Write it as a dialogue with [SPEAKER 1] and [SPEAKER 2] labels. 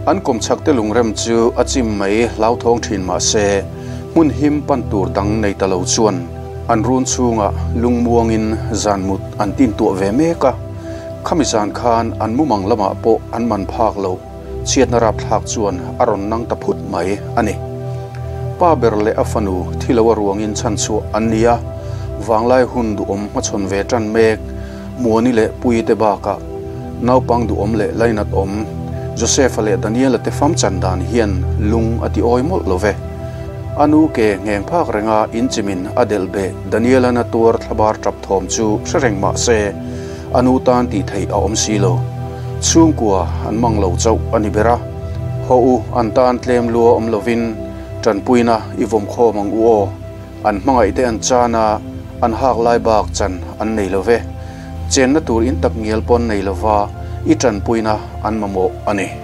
[SPEAKER 1] An kawmchhak te lungrem chu a chim mai hlauthawng thin mah se, hmun him pan tur dang nei ta lo chuan an run chhungah lungmuangin zan mut an tintuah ve mek a. Khami zan khan an mumang lamah pawh an man phak lo. Chhiatna rapthlak chuan a rawn nang ta phut mai a ni. Pa ber leh a fanu thi lo a ruangin chhanchhuah an ni a, vanglai hun duhawm hmachhawn ve tan mek Muani leh Puii te bakah naupang duhawm leh lainat awm Joseph-a leh Daniel-a te fam chan dan hian lung a ti awi mawlh lo ve. A nu ke ngheng phak renga inchimin a delh beh Daniel-a na tuar thlabar tap thawm chu hre reng mah se, A nu tan tih theih a awm si lo. Chhungkua an mang lo chauh a ni ber a. Haw u, an tan tlem lua awm lovin tanpuina i vawm khawm ang u aw. An hmangaih te an chan a, an hak lai bak chan an nei lo ve. Chenna tur in tak ngial pawn nei lova i tanpuina an mamawh a ni.